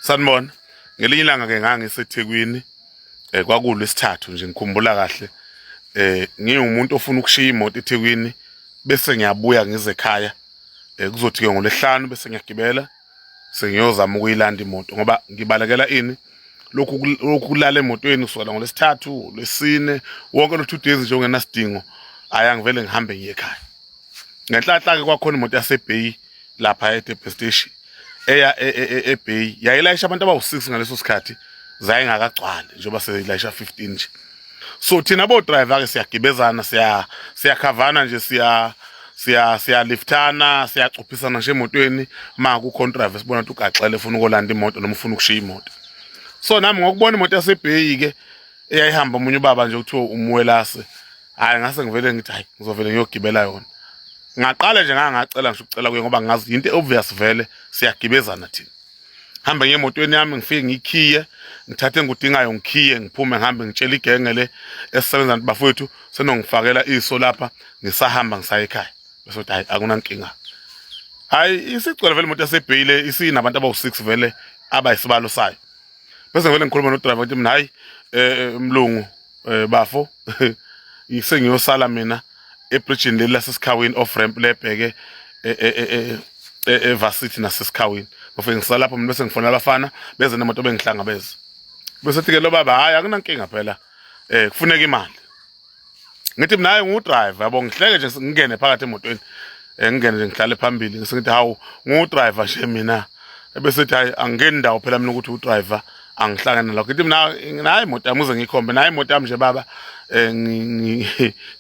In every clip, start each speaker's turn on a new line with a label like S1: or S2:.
S1: Sanibona. Ngelinye ilanga ke ngangiseThekwini kwakulwesithathu nje ngikhumbula kahle ngingumuntu ofuna ukushiya imoto eThekwini bese ngiyabuya ngize ekhaya kuzothi ke ngolwesihlanu bese ngiyagibela sengiyozama ukuyilanda imoto ngoba ngibalekela ini lokhu kulala emotweni kusukela ngolwesithathu lwesine wonke lo 2 days nje ongenasidingo ayangivele ngihambe ngiye ekhaya. Ngenhlanhla-ke kwakhona imoto yaseBay lapha eDurban Station eya eBay yayilayisha abantu abawu-6 ngaleso sikhathi zayingakagcwali njengoba seyilayisha 15 nje. So thina bo-driver ke siyagibezana, siyakhavana nje, siya siya siyaliftana, siyacuphisana nje emotweni ma kukhona driver sibona ukuthi ugaxele ufuna ukolanda imoto noma ufuna ukushiya imoto. So nami ngokubona imoto yaseBay ke eyayihamba omunye ubaba nje kuthiwa uMwelase, hayi ngase ngivele ngithi hayi ngizovele ngiyogibela yona. Ngaqala nje ngangacela ngisho ukucela kuye ngoba ngazi into obvious vele siyagibezana thina. Hambe ngemotweni yami ngifike ngikhiye, ngithathe engikudingayo ngikhiye, ngiphume ngihambe ngitshela igenge le esisebenza nathi, bafowethu senongifakela iso lapha ngisahamba ngisaya ekhaya. Bese uthi hayi akunankinga. Hayi isigcwele vele imoto yaseBheyile isinabantu abawu-6 vele abayisibalo sayo. Bese ngivele ngikhuluma no-driver ngithi mina hayi mlungu bafo sengiyosala mina ebridgini leli lasesikhawini off ramp lebheke evarsity nasesikhawini. Ngifike ngisala lapho mina bese ngifonela abafana beze nemoto bengihlangabeze. Bese ke lo baba hayi akunankinga phela kufuneka imali. Ngithi mina hayi ngu-driver yabo, ngihleke nje ngingene phakathi emotweni ngingene nje ngihlale phambili ngise ngithi hawu ngu-driver nje mina. Ebese ethi hayi angingeni ndawo phela mina ukuthi u-driver angihlangene nalokho. Ngithi mina nayi imoto yami uze ngiyikhombe, nayi imoto yami nje baba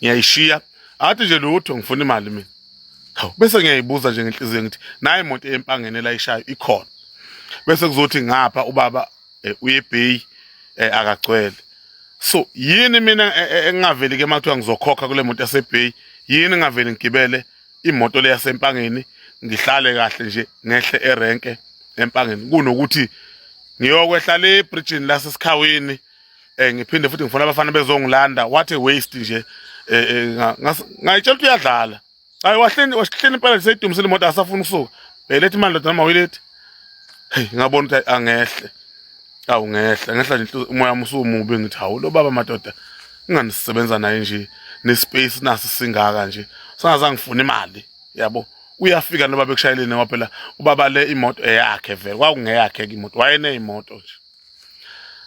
S1: ngiyayishiya. Athi nje lutho ngifuna imali mina. Hawu bese ngiyayibuza nje ngenhliziyo ngithi nayi imoto empangeni elayishayo ikhona. Bese kuzothi ngapha ubaba uye eBay akagcwele. So yini mina engingaveli ke makuthiwa ngizokhokha kule moto yaseBay, yini ngingaveli ngigibele imoto le yasempangeni ngihlale kahle nje ngehle erenke empangeni kunokuthi ngiyokwehla le ebridgini lasesikhawini ngiphinde futhi ngifuna abafana bezongilanda. What a waste nje. Ngayitshela ukuthi uyadlala. Hayi wahleni wahleni impela nje seyidumisile imoto asafuna ukusuka. Beyiletha imali ndoda noma uyilethe. Hey ngabona ukuthi angehle. Awu ngehla ngehla nje umoya wami usumubi ngithi hawu lo baba madoda inganisebenza naye nje nespace nasi singaka nje. Singazange ngifuna imali yabo. Uyafika noba bekushayeleni ngoba phela ubaba le imoto eyakhe vele kwakungeyakhe ke imoto wayeneyimoto nje.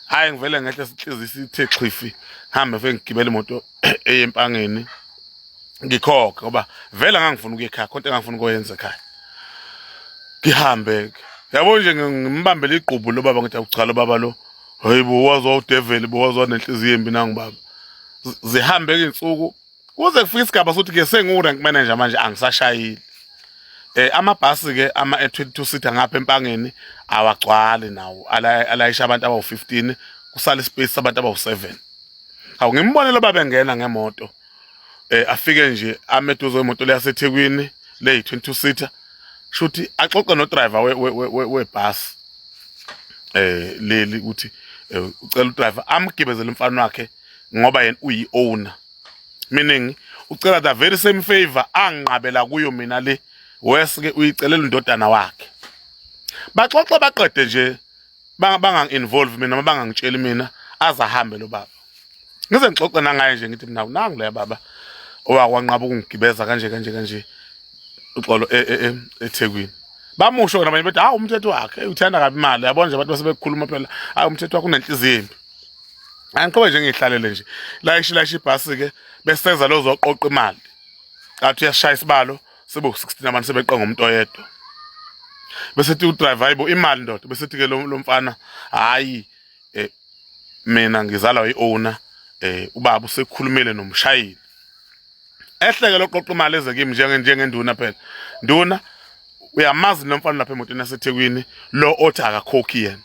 S1: Hayi ngivele ngehle inhliziyo isithe xhifi hambe ngifike ngigibele imoto eyempangeni ngikhokhe ngoba vele ngangifuna ukuya ekhaya khonto engangifuna ukuyenza ekhaya. Ngihambe ke yabo nje ngimbambele igqubu lo baba ngithi akucha lo baba lo hayibo wazwa udeveli bo wazwa nenhliziyo embi nangu baba. Zihambe ke insuku kuze kufike isigaba sokuthi ke sengu-rank manager manje angisashayile. Amabhasi ke ama 22 seater ngapha empangeni awagcwali nawo alayisha abantu abawu-15 kusala ispace sabantu abawu-7. Hawu ngimbone lo baba engena ngemoto afike nje ame eduze kwemoto le yaseThekwini le 22 seater shuthi axoxe no driver webhasi leli ukuthi ucela udriver amgibezele umfana wakhe ngoba yena uyi owner, meaning ucela the very same favor anginqabela kuyo mina le wes ke uyicelela indodana wakhe. Baxoxe baqede nje bangangi-involve mina noma bangangitsheli mina azahambe lo baba. Ngize ngixoxe nangaye nje ngithi mina nangu leya baba owakwanqaba ukungigibeza kanje kanje kanje uxolo eThekwini. Bamusho nabanye bethi hawu umthetho wakhe uthanda kabi imali yabona nje abantu basebekhuluma phela hayi umthetho wakhe unenhliziyo embi. Angiqhube nje ngihlalele nje layishi layishi ibhasi ke beseza lozoqoqa imali athi uyashaya isibalo sebe u16 abantu sebeqa ngomuntu oyedwa. Bese thi udriver hayibo imali ndoda, bese thi ke lo mfana hayi mina ngizalwa iowner ubaba usekhulumile nomshayeli. Ehleke loqoqa imali eze kimi njengenduna phela. Nduna uyamazi lo mfana lapha emotweni yaseThekwini lo othi akakhokhi yena.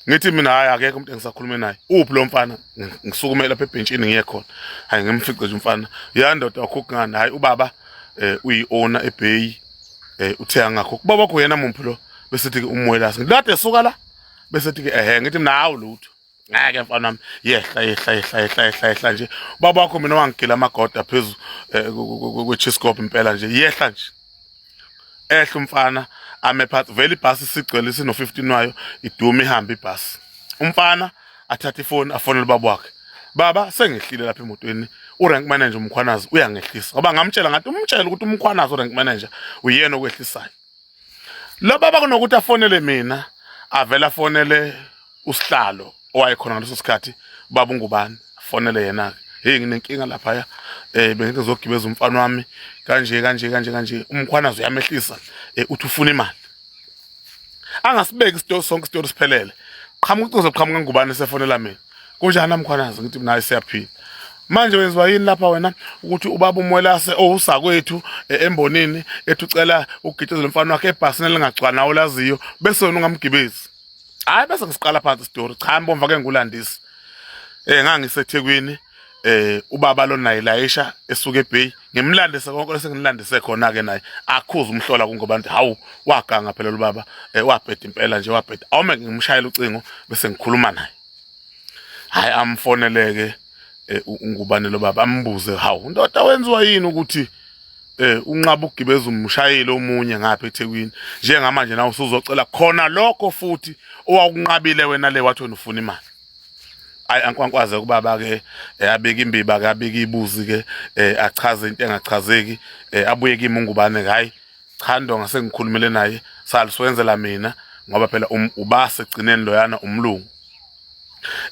S1: Ngithi mina hayi akekho umuntu engisakhulume naye. Uphi lo mfana? Ngisukume lapha ebhentshini ngiye khona. Hayi ngimfice nje umfana. Ya ndoda wakhokhi ngani? Hayi ubaba uyi-owner eBay uthe angakhokhi. Ubaba wakho yena muphi lo? Bese thi ke uMwelase. Ngithi kade suka la. Bese thi ke ehe ngithi mina hawu lutho. Ngeke mfana wami yehla yehla yehla yehla yehla yehla nje. Ubaba wakho mina wangigila amagoda phezu kwe-chiscope impela nje yehla nje. Ehla umfana Ame phansi vele ibhasi sigcwele sino 15 wayo iduma ihambe ibhasi. Umfana athathe ifoni afonele ubaba wakhe. Baba sengehlile lapha emotweni urank manager uMkhwanazi uyangehlisa ngoba ngamtshela ngathi umtshela ukuthi uMkhwanazi urank manager uyena okwehlisayo. Lo baba kunokuthi afonele mina avele afonele usihlalo owayekhona ngaleso sikhathi ubaba ungubani afonele yena-ke hey nginenkinga laphaya eh bengithi ngizogibeza umfana wami kanje kanje kanje kanje umkhwanazi uyamehlisa eh uthi ufuna imali angasibeki isitori sonke isitori siphelele qhamuka ucingo qhamuka ngubani sefonela mina kunjani amkhwanazi ngithi naye siyaphila manje wenziwa yini lapha wena ukuthi ubaba umwelase owusakwethu e, embonini ethi ucela ukugitshezela umfana wakhe ebhasini elingagcwali nawo laziyo bese wena ungamgibezi hayi bese ngisiqala phansi isitori cha mbomva ke ngulandisi eh ngangisethekwini eh ubaba lo naye layisha esuka eBay ngimlandise konke lesenginilandise khona ke naye akhuza umhlola kungoba nti hawu waganga phela lo baba eh, wabheda impela nje wabheda awume ngimshayela ucingo bese ngikhuluma naye hayi amfoneleke eh, ungubane lo baba ambuze hawu ndoda wenziwa yini ukuthi eh unqaba ukugibeza umshayeli omunye ngapha eThekwini njengamanje nawe usuzocela khona lokho futhi owakunqabile wena le wathi wena ufuna imali ayi ankwankwaze kubaba ke eh, abeke imbiba ke abeke ibuzi ke eh, achaze into engachazeki eh, abuye kimi ungubane hayi cha ndonga sengikhulumile naye saliswenzela mina ngoba phela um, ubase egcineni loyana umlungu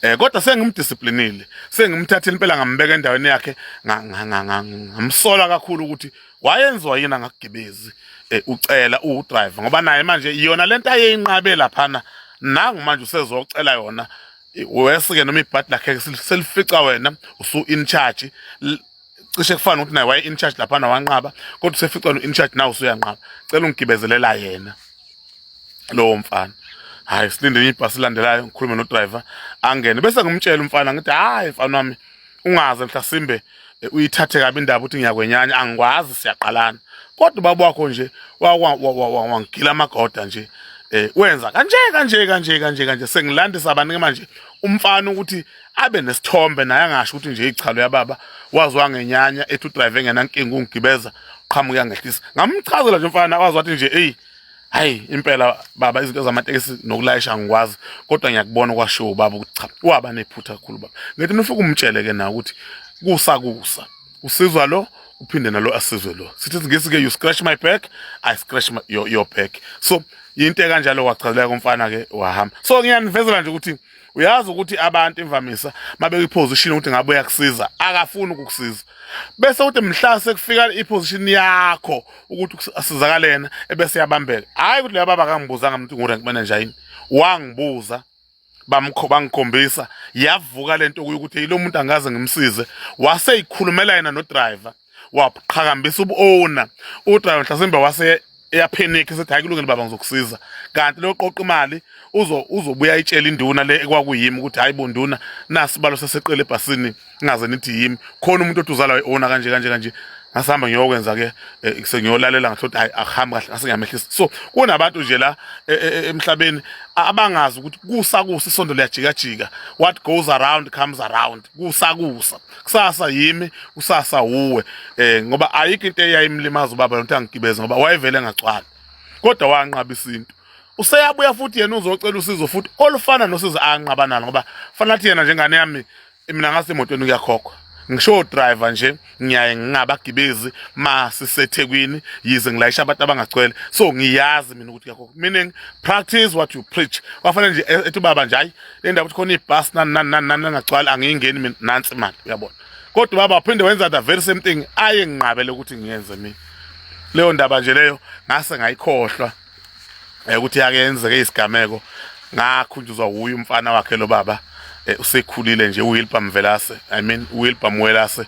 S1: Eh kodwa sengimdisciplinile sengimthathile impela ngambeka endaweni yakhe ngamsola kakhulu ukuthi wayenziwa yini angakugibezi eh, ucela uwudriver ngoba naye manje iyona lento ayeyinqabe laphana nangu manje usezocela yona wesike noma ibhadi lakhe selifica wena usu in charge cishe kufana ukuthi naye waye in charge laphana wanqaba kodwa usefica no in charge nawe usuyanqaba cela ungigibezelela yena lowo mfana hayi silinde enye ibhasi ilandelayo ngikhulume no-driver angene bese ngimtshela umfana ngithi hayi mfana wami ungaze mhlasimbe eh, uyithathe kabi indaba ukuthi ngiyakwenyanya angikwazi siyaqalana kodwa ubaba wakho nje wangigila amagoda nje eh wenza kanje kanje kanje kanje kanje sengilandisa abantu ke manje umfana ukuthi abe nesithombe naye angasho ukuthi nje ichalo yababa wazi wangenyanya ethi udrive engenankinga ungigibeza qhamuka yangehlisa ngamchazela nje umfana wazi wathi nje eyi hayi impela baba izinto zamatekisi nokulayisha angikwazi kodwa ngiyakubona kwashiwo ubaba ukuthi cha waba nephutha kakhulu baba ngithi nifike umtshele ke na ukuthi kusa kusa usizwa lo uphinde nalo asizwe lo sithi isingisi ke you scratch my back i scratch my, your, your back so into ekanjalo wachazeleka umfana ke wahamba so ngiyanivezela nje ukuthi uyazi ukuthi abantu imvamisa mabeka iposition ukuthi ngabe uyakusiza akafuni ukukusiza bese uthi mhla sekufika iposition yakho ukuthi asizakalena ebese yabambeka hayi ukuthi leya baba akangibuzanga umuntu ngu-rank manager yini wangibuza bamkho bangikhombisa yavuka lento kuyo ukuthi lo muntu angaze ngimsize waseyikhulumela yena no driver waqhakambisa ubu-owner udriver mhlasimbe wase eyaphenikha esethi hayi kulungile baba ngizokusiza kanti loqoqa imali uzo uzobuya itshela induna le ekwakuyimi ukuthi hayi bonduna nasibalo seseqele ebhasini ngaze nithi yimi khona umuntu othi uzalwa i-owner kanje kanje kanje ngasihamba ngiyokwenza ke eh, sengiyolalela ngathi ukuthi hayi akuhambi kahle ngase ngiyamehlisa so kunabantu nje la eh, eh, emhlabeni abangazi ukuthi kusa kusa isondo liyajikajika what goes around comes around kusa kusa kusasa yimi kusasa wuwe eh ngoba ayikho into eyayimlimaza ubaba lonto angigibeze ngoba wayevele engagcwali kodwa wanqaba isintu useyabuya futhi yena uzocela usizo futhi olufana nosizo anqaba nalo ngoba fanele athi yena njengane yami mina ngasemotweni kuyakhokhwa ngisho driver nje ngiyaye ngingabagibezi masisethekwini yize ngilayisha abantu abangagcwele so ngiyazi mina ukuthi kuyakhokhwa meaning practice what you preach kwafanele nje ethi baba nje hayi le ndaba ukuthi khona ibhasi nani nani nani nani engagcwali angiyingeni mina nansi imali uyabona kodwa baba waphinde wenza the very same thing aye nginqabele ukuthi ngiyenze mina leyo ndaba nje leyo ngase ngayikhohlwa eh, ukuthi yake yenzeke isigameko ngakhunjuzwa wuye umfana wakhe lo baba eh, usekhulile nje uWilbur Mvelase I mean uWilbur Mwelase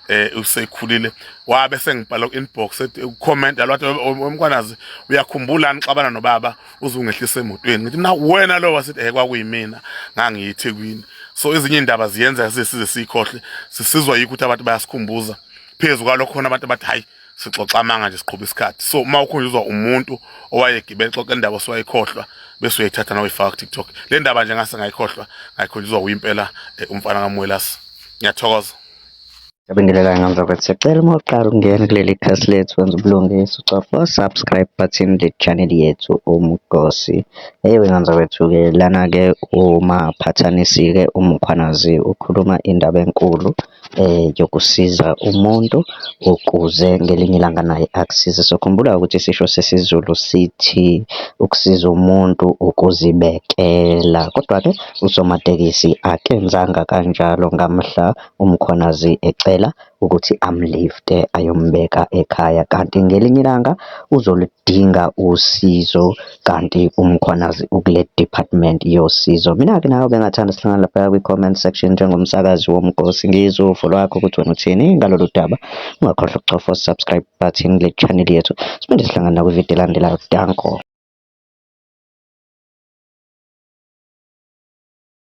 S1: eh usekhulile wabe sengibhala ku inbox ethi comment alwathi umkwanazi uyakhumbula nixabana nobaba uzungehlisa emotweni ngithi mina wena lo wasithi eh kwakuyimina ngangiyithekwini so ezinye indaba ziyenzeka size size sikhohle sisizwa yikho ukuthi abantu bayasikhumbuza phezu kwalokho khona abantu abathi hayi sixoxa amanga nje siqhuba isikhathi so uma ukhunjuzwa umuntu owayegibela xoxa indaba oswayikhohlwa bese uyayithatha nawe uyifaka ku-tiktok le ndaba nje ngase ngayikhohlwa ngayikhunjuzwa wuyimpela eh, umfana kamwelasi ngiyathokoza.
S2: Ngiyabingelela ngane siyacela uma uqala ukungena kuleli khasi lethu wenze ubulungiswa ucofa u-subscribe button le channel yethu Umgosi. Ewe ngane zakwethu-ke lana-ke umaphathanisi-ke uMkhwanazi ukhuluma indaba enkulu yokusiza umuntu ukuze ngelinye ilanga naye akusize. So, khumbula ukuthi isisho sesiZulu sithi, ukusiza umuntu ukuzibekela. Kodwa-ke usomatekisi akenzanga kanjalo ngamhla uMkhwanazi ecela ukuthi amlifte ayombeka ekhaya, kanti ngelinye ilanga uzoludinga usizo, kanti uMkhwanazi ukule department yosizo. Mina-ke nawe bengingathanda sihlangane laphaya kwi-comment section njengomsakazi womgosi, ngizwe uvo lwakho ukuthi wena uthini ngalolu daba. Ungakhohlwa ukucofa u-subscribe button kule channel yethu, siphinde sihlangane nakwividiyo elandelayo. Danko.